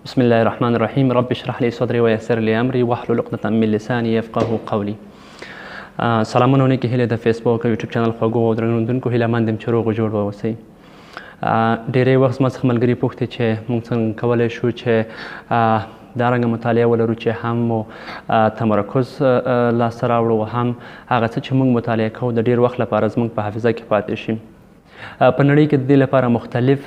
بسم الله الرحمن الرحیم. رب اشرح لي صدري ويسر لي امري واحلل عقدة من لساني يفقهوا قولي. سلامونه او نیکې هیلې د فیسبوک او یوټیوب چینل خوږو او درنو لیدونکو، هیله مند یم چې روغ او جوړ واوسئ. ډېری وخت زما څخه ملګري پوښتي چې موږ څنګه کولی شو چې دا رنګه مطالعه ولرو چې هم مو تمرکز لاسته راوړو، هم هغه څه چې موږ مطالعه کوو د ډېر وخت لپاره زموږ په حافظه کې پاتې شي. په نړۍ کې د دې لپاره مختلف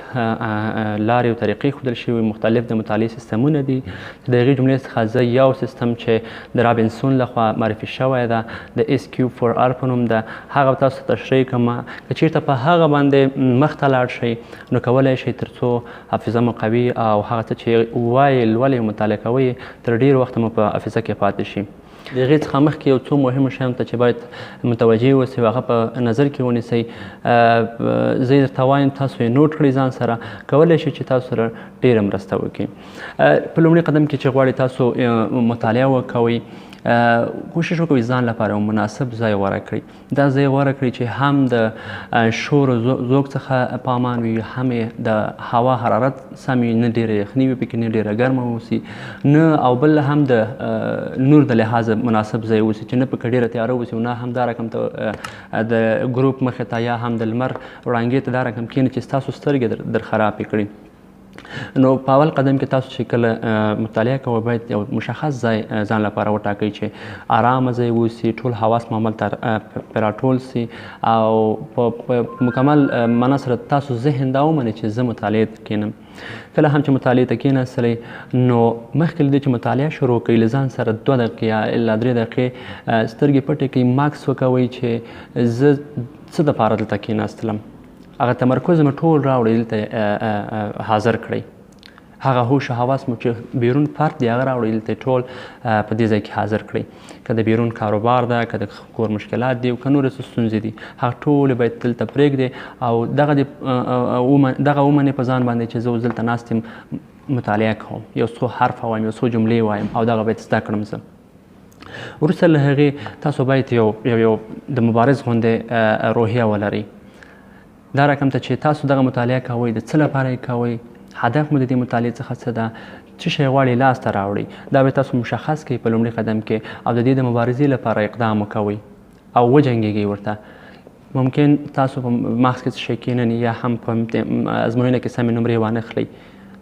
لارې او طریقې ښودل شوي، مختلف د مطالعې سیستمونه دي چې د هغې جملې څخه زه یو سیستم چې د رابنسون لخوا معرفي شوی ده، د اس کیو فور آر په نوم ده، هغه تاسو ته تشریح کوم. که چیرته په هغه باندې مخته لاړ شئ نو کولی شئ تر څو حافظه مو قوي او هغه څه چې وایې، لولئ، مطالعه کوئ تر ډېر وخته مو په حافظه کې پاتې شي. د هغې څخه مخکې یو څو مهمو شیانو ته چې باید متوجه اوسئ او هغه په نظر کې ونیسئ، زه یې درته وایم، تاسو یې نوټ کړئ ځان سره، کولی شئ چې تاسو سره ډېره مرسته وکړي. په لومړي قدم کې چې غواړئ تاسو مطالعه وکوئ، کوشش وکوئ ځان لپاره یو مناسب ځای غوره کړئ. دا ځای غوره کړئ چې هم د شور او ذوق څخه پامان وي، هم یې د هوا حرارت سم وي، نه ډېره یخني وي پکې، نه ډېره ګرمه اوسي، نه او بل هم د نور د لحاظه مناسب ځای اوسي چې نه پکې ډېره تیاره اوسي او نه هم دا رقم ته د ګروپ مخې ته یا هم د لمر وړانګې ته دا رقم کښېني چې ستاسو سترګې در خرابې کړي. نو په اول قدم کې تاسو چې کله مطالعه کوئ باید یو مشخص ځای ځان لپاره وټاکئ چې آرامه ځای اوسي، ټول حواس مو هملته پرې راټول سي او په مکمل معنا سره تاسو ذهن دا ومنئ چې زه مطالعې ته کښېنم. کله هم چې مطالعې ته کښېناستلئ نو مخکې له دې چې مطالعه شروع کړئ له ځان سره 2 دقیقې یا الا 3 دقیقې سترګې پټې کړئ، ماکس وکوئ چې زه څه دپاره دلته کښېناستلم، هغه تمرکز مو ټول راوړئ دلته حاضر کړئ، هغه هوش او حواس مو چې بیرون فرد دی هغه راوړئ دلته ټول په دې ځای کې حاضر کړئ. که د بیرون کاروبار ده، که د کور مشکلات دي او که نورې څه ستونزې دي، هغه ټولې باید دلته پرېږدئ او دغه ومنئ په ځان باندې چې زه اوس دلته ناست یم مطالعه کوم، یو څو حرفه وایم، یو څو جملې وایم او دغه باید زده کړم زه. وروسته له هغې تاسو باید یو د مبارز غوندې روحیه ولرئ. دا رقم ته چې تاسو دغه مطالعه کوئ د څه لپاره یې کوئ، هدف مو د دې مطالعې څخه څه ده، څه شی غواړئ لاسته راوړئ، دا به تاسو مشخص کړئ په لومړي قدم کې او د دې د مبارزې لپاره اقدام وکوئ او وجنګېږئ ورته. ممکن تاسو په مغز کې څه شی کښېننئ یا هم په ازموینه کې سمې نمرې وانخلئ،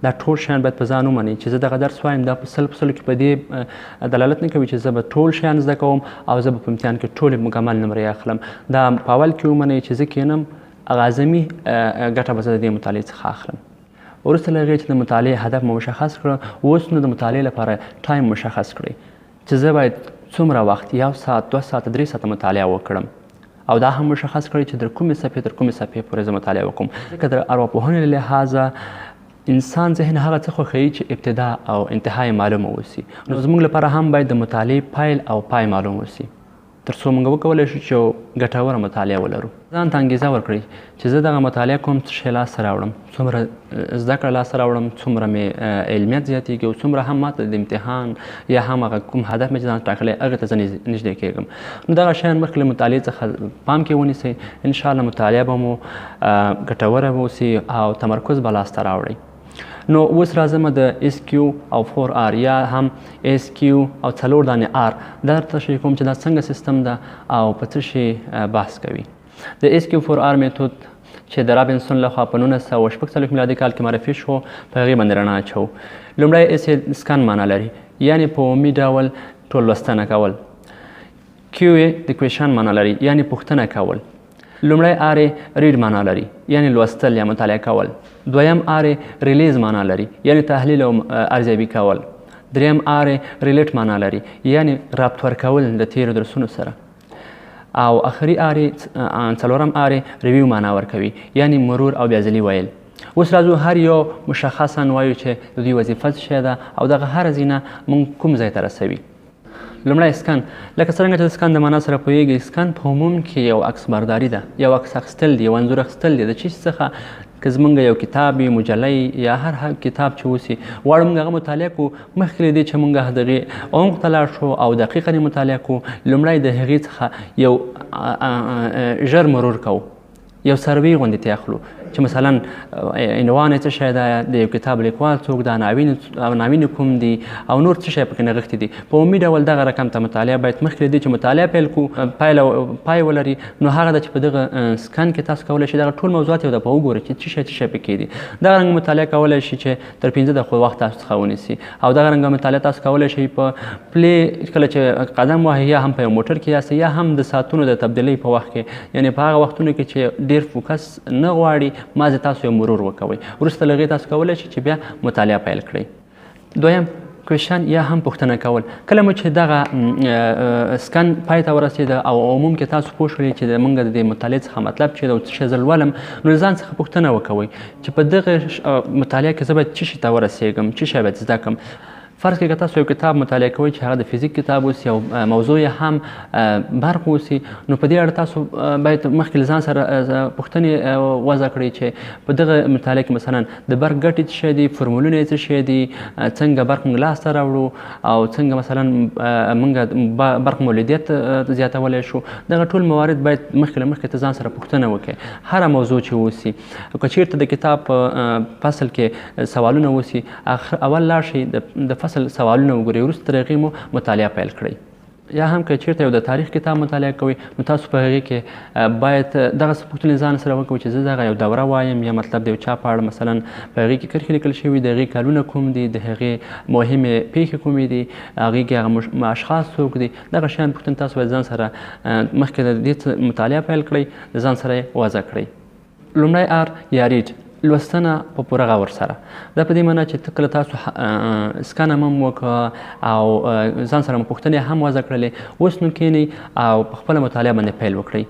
دا ټول شیان باید په ځان ومنئ چې زه دغه درس وایم، دا په سل په سلو کې په دې دلالت نه کوي چې زه به ټول شیان زده کوم او زه به په امتحان کې ټولې مکمل نمرې اخلم. دا په اول کې ومنئ چې زه کښېنم، هغه اعظمي ګټه به زه د دې مطالعې څخه اخلم. وروسته له هغې چې د مطالعې هدف مو مشخص کړ، اوس نو د مطالعې لپاره ټایم مشخص کړئ چې زه باید څومره وخت، 1 ساعت، 2 ساعته، 3 ساعته مطالعه وکړم او دا هم مشخص کړئ چې تر کومې صفحې تر کومې صفحې پورې زه مطالعه وکړم. ځکه د ارواپوهنې له لحاظه انسان ذهن هغه څه خوښوي چې ابتدا او انتها یې معلومه اوسي. نو زموږ لپاره هم باید د مطالعې پیل او پای معلوم اوسي تر څو موږ وکولی شو چې یو ګټوره مطالعه ولرو. ځان ته انګېزه ورکړئ چې زه دغه مطالعه کوم، څه شی لاسته راوړم، څومره زده کړه لاسته راوړم، څومره مې علمیت زیاتېږي او څومره هم ماته د امتحان یا هم هغه کوم هدف مې چې ځان ټاکلی هغې ته زه نږدې کېږم. نو دغه شیان مخکې له مطالعې څخه پام کې ونیسئ، انشاءالله مطالعه به مو ګټوره اوسي او تمرکز به لاسته راوړئ. نو اوس راځم د اس کیو او فور آر یا هم اس کیو او 4 دانې آر دا درته تشریح کوم چې دا څنګه سیستم ده او په څه شي بحث کوي. د اس کیو فور آر میتود چې د رابنسون لخوا په 1946 میلادي کال کې معرفي شو، په هغې باندې رڼا اچوو. لومړی اس یې سکن معنا لري، یعنې په عمومي ډول ټول لوستنه کول. کیو یې د کویشن معنا لري، یعنې پوښتنه کول. لومړی آر یې ریډ معنا لري، یعنې لوستل یا مطالعه کول. دویم آر یې ریلیز معنا لري، یعنې تحلیل او ارزیابي کول. دریم آر یې ریلیټ معنا لري، یعنې ربط ورکول د تیرو درسونو سره. او آخري آر یې، څلورم آر یې ریویو معنا ورکوي، یعنې مرور او بیاځلي ویل. اوس راځو هر یو مشخصاً وایو چې د دوی وظیفه څه شی ده او دغه هره زینه موږ کوم ځای ته رسوي. لومړی سکن، لکه څرنګه چې د سکن د معنا سره پوهېږئ، سکن په عموم کې یو عکس برداري ده، یو عکس اخیستل دي، یو انځور اخیستل دي د چیز څخه. که زمونږ یو کتاب وي، مجله وي یا هر کتاب چې اوسي، غواړو موږ هغه مطالعه کړو، مخکې له دې چې موږ دغې عمق ته لاړ شو او دقیقاً یې مطالعه کړو، لومړی د هغې څخه یو ژر مرور کوو، یو سروې غوندې ترې اخلو چې مثلا عنوان یې څه شی ده، د یو کتاب لیکوال څوک ده، عناوین کوم دي او نور څه شی پکې نغښتي دي. په عمومي ډول دغه رقم ته مطالعه باید مخکې له دې چې مطالعه پیل کړو پای ولري، نو هغه ده چې په دغه سکن کې تاسو کولی شئ دغه ټول موضوعات یو دفعه وګورئ چې څه شی څه شی پکې دي. دغه رنګ مطالعه کولی شي چې تر 5 دقیقو وخت تاسو څخه ونیسي. او دغه رنګ مطالعه تاسو کولی شئ په پلې کله چې قدم وهئ، یا هم په یو موټر کې یاست، یا هم د ساعتونو د تبدیلۍ په وخت کې، یعنې په هغه وختونو کې چې ډېر فوکس نه غواړي مازې تاسو یو مرور وکوئ. وروسته له هغې تاسو کولی شئ چې بیا مطالعه پیل کړئ. دویم question یا هم پوښتنه کول. کله مو چې دغه سکن پای ته ورسېده او عموم کې تاسو پوه شولئ چې موږ د دې مطالعې څخه مطلب چې ده او څه شی زه لولم، نو له ځان څخه پوښتنه وکوئ چې په دغه مطالعه کې زه باید څه شي ته ورسېږم، څه شی باید زده کړم. فرض کړئ که تاسو یو کتاب مطالعه کوئ چې هغه د فزیک کتاب اوسي او موضوع یې هم برق اوسي، نو په دې اړه تاسو باید مخکې له ځان سره پوښتنې وضع کړئ چې په دغه مطالعه کې مثلا د برق ګټې څه شی دي، فرمولونه یې څه شی دي، څنګه برق موږ لاسته راوړو او څنګه مثلا موږ برق مولدیت زیاتولی شو. دغه ټول موارد باید مخکې له مخکې ته ځان سره پوښتنه وکړئ. هره موضوع چې اوسي، که چېرته د کتاب په فصل کې سوالونه اوسي، اول لاړ شئ د فصل سوالونه وګورئ، وروسته تر هغې مو مطالعه پیل کړئ. یا هم که چېرته یو د تاریخ کتاب مطالعه کوئ، نو تاسو په هغې کې باید دغه څه پوښتنې ځان سره وکړئ چې زه دغه یو دوره وایم، یا مطلب د یو چا په اړه مثلا په هغې کې کرښې لیکل شوي، د هغې کلونه کوم دي، د هغې مهمې پېښې کومې دي، هغې کې هغه اشخاص څوک دي. دغه شیان پوښتنې تاسو باید ځان سره مخکې د دې څه مطالعه پیل کړئ، د ځان سره یې وضع کړئ. لومړی R یا read، لوستنه په پوره غور سره. دا په دې معنی چې کله تاسو سکن هم وکړه او ځان سره مو پوښتنې هم وضع کړلې، اوس نو کښېنئ او په خپله مطالعه باندې پیل وکړئ.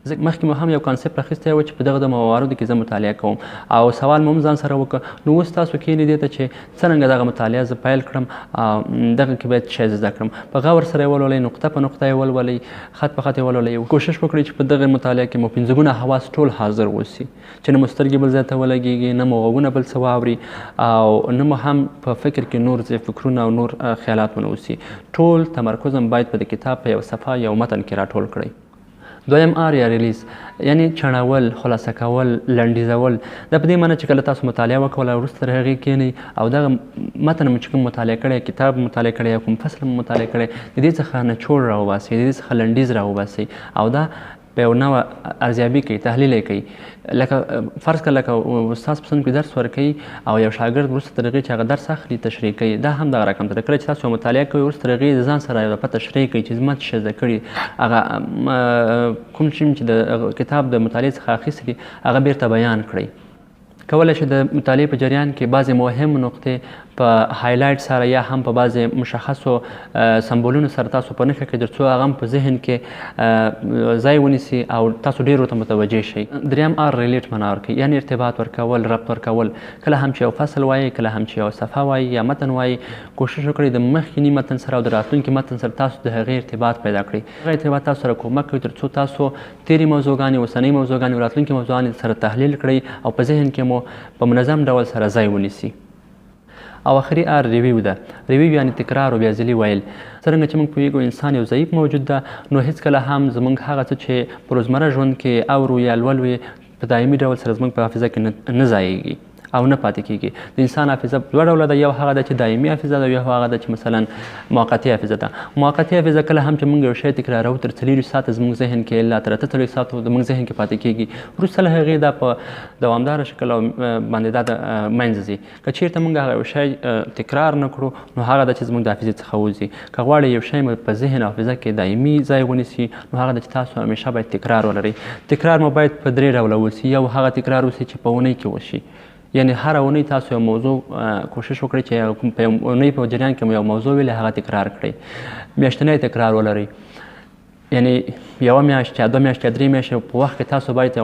مخکې مو هم یو concept اخیستی و چې په دغه د مواردو کې زه مطالعه کوم او سوال مو هم ځان سره وکړ، نو اوس تاسو کښېنئ دې ته چې څرنګه دغه مطالعه زه پیل کړم او دغه کې باید شی زده کړم. په غور سره یې ولولئ، نقطه په نقطه یې ولولئ، خط په خط یې ولولئ. کوشش وکړئ چې په دغه مطالعه کې مو 5 ګونه حواس ټول حاضر اوسي، چې نه مو سترګې بل ځای ته ولګېږي، نه مو غوږونه بل څه واوري او نه مو هم په فکر کې نور ځای فکرونه او نور خیالات ونه اوسي. ټول تمرکز هم باید په د کتاب په یو صفحه یو متن کې راټول کړئ. دویم R یا release، یعنی چڼول، خلاصه کول، لنډیزول. دا په دې معنی چې کله تاسو مطالعه وکوله وروسته تر هغې کښېنئ او دغه متن مو چې کوم مطالعه کړی، کتاب مطالعه کړی یا کوم فصل مو مطالعه کړی، د دې څخه نچوړ راوباسئ، د دې څخه لنډیز راوباسئ او دا په یو نوع ارزیابي کوي، تحلیل یې کوي. لکه فرض کړه لکه استاد په صنف کې درس ورکوي او یو شاګرد وروسته تر هغې چې هغه درس اخلي تشریح کوي، دا هم دغه رقم ده. کله چې تاسو مطالعه کوئ وروسته تر هغې د ځان سره یو دفعه تشریح کوي چې زما څه شی زده کړي، هغه کوم چې د کتاب د مطالعې څخه اخیستي دي هغه بېرته بیان کړئ. کولی شئ د مطالعې په جریان کې بعضې مهم نقطې په highlight سره یا هم په بعضې مشخصو سمبولونو سره تاسو په نښه کړئ، تر څو هغه هم په ذهن کې ځای ونیسي او تاسو ډېر ورته متوجه شئ. دریم R relate معنا ورکوي، یعنې ارتباط ورکول، ربط ورکول. کله هم چې یو فصل وایي، کله هم چې یو صفحه وایي یا متن وایي، کوشش وکړئ د مخکیني متن سره او د راتلونکي متن سره تاسو د هغې ارتباط پیدا کړئ. هغه ارتباط تاسو سره کومک کوي تر څو تاسو تېرې موضوعګانې، اوسنۍ موضوعګانې او راتلونکي موضوعګانې سره تحلیل کړئ او په ذهن کې مو په منظم ډول سره ځای ونیسي. او اخري R review ده. review یعنې تکرار او بیا ځلي ویل. څرنګه چې موږ پوهېږو انسان یو ضعیف موجود ده، نو هېڅکله هم زموږ هغه څه چې په روزمره ژوند کې اورو یا لولو یې په دایمي ډول سره زموږ په حافظه کې نه ځایېږي او نه پاتې کېږي. د انسان حافظه دوه ډوله ده، یو هغه ده چې دایمي حافظه ده، یو هغه ده چې مثلا موقتي حافظه ده. موقتي حافظه کله هم چې موږ یو شی تکرارو تر 24 ساعته زموږ ذهن کې، الا تر 48 ساعتو زموږ ذهن کې پاتې کېږي. وروسته له هغې دا په دوامداره شکل باندې دا د منځه ځي. که چېرته موږ هغه یو شی تکرار نه کړو، نو هغه ده چې زموږ د حافظې څخه وځي. که غواړئ یو شی مو په ذهن او حافظه کې دایمي ځای ونیسي، نو هغه ده چې تاسو همیشه باید تکرار ولرئ. تکرار مو باید په 3 ډوله وسي. یو هغه تکرار وسي چې په اونۍ کې وشي، یعنې هره اونۍ تاسو یو موضوع کوشش وکړئ چې په اونۍ په جریان کې مو یو موضوع ویلې هغه تکرار کړئ. میاشتنی تکرار ولرئ، یعنې یوه میاشت یا 2 میاشتې یا 3 میاشتې په وخت کې تاسو باید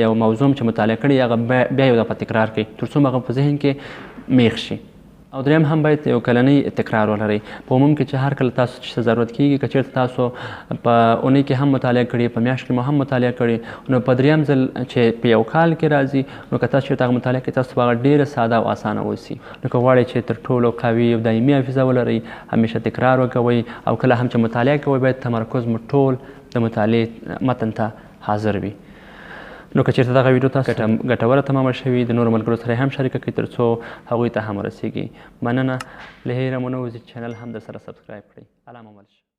یو موضوع چې مطالعه کړئ هغه بیا یو دفعه تکرار کړئ تر څو هغه په ذهن کې میخ شي. او دریم هم باید یو کلنۍ تکرار ولرئ. په عموم کې چې هر کله تاسو چې ضرورت کېږي، که چېرته تاسو په اونۍ کې هم مطالعه کړي، په میاشت کې مو هم مطالعه کړي، نو په دریم ځل چې په یو کال کې راځي، نو که تاسو چېرته هغه مطالعه کړئ، تاسو به هغه ډېره ساده او اسانه اوسي. نو که غواړئ چې تر ټولو قوي او دایمي حافظه ولرئ، همیشه تکرار وکوئ او کله هم چې مطالعه کوئ باید تمرکز مو ټول د مطالعې متن ته حاضر وي. نو که چېرته دغه ویډیو تاسو ګټوره تمامه شوي، د نورو ملګرو سره هم شریکه کړئ ترڅو هغوی ته هم ورسیږي. مننه، له هېره مو نه وځي چینل هم در سره subscribe کړئ. الله مو مل شه.